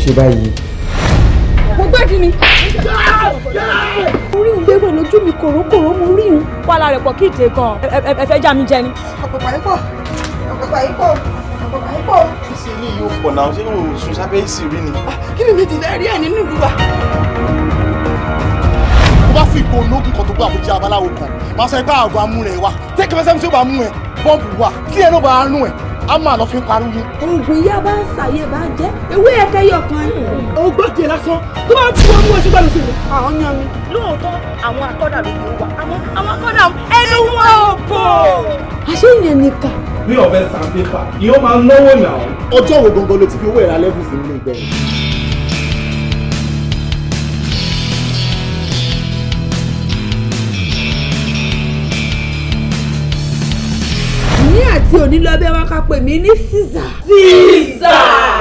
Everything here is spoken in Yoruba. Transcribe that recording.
Ṣe báyìí? Mo gbé kí ni. Mo rí òun gbégbé lójú mi kòrókòró, mo rí òun. Wàhálà rẹ̀ pọ̀ kí ìdè gan. Ẹ fẹ́ já mi jẹ ni. Ọ̀pọ̀pọ̀ yìí pọ̀, ọ̀pọ̀pọ̀ yìí pọ̀, ọ̀pọ̀pọ̀ yìí pọ̀. Ṣé ní yóò pọ̀ náà? Ṣé o sùn sábẹ́ ìsì rí ni? Kí ni mi ti fẹ́ rí ẹ̀ nínú ìlú wa? Tó bá fi ìpò ológun kan tó gbé àbújá abaláwo kan máa sọ pé àgọ́ amú rẹ̀ wá tẹ́kẹ́ fẹsẹ̀ tí ó bá mú ẹ, bọ́ǹbù wà tí ẹ ló bá rún ẹ, á máa lọ fi ń parí yín. Oògùn ìyá bá ń ṣàyè bá jẹ́ ewé ẹ̀kẹ́ yọkan. Ó gbọ́ tiẹ̀ lásán tó bá bu ọmú ẹṣin gbọ́dọ̀ sí mi. Àwọn yan mi. Lóòótọ́, àwọn akọ́dà ló kó wa, àmọ́ àwọn akọ́dà ẹnu wọn ò bò. Àṣé ìyẹn nìkan. Bí ọ̀fẹ́ sandpaper ìyó máa ń náwó náà. Ọjọ́ wo gangan ló ti fi owó ìra lẹ́fù sí nínú ìgbẹ́yìn? Ní àti òní lọ bẹ́ẹ̀, wọ́n ká pè mí ní Caesar. Caesar.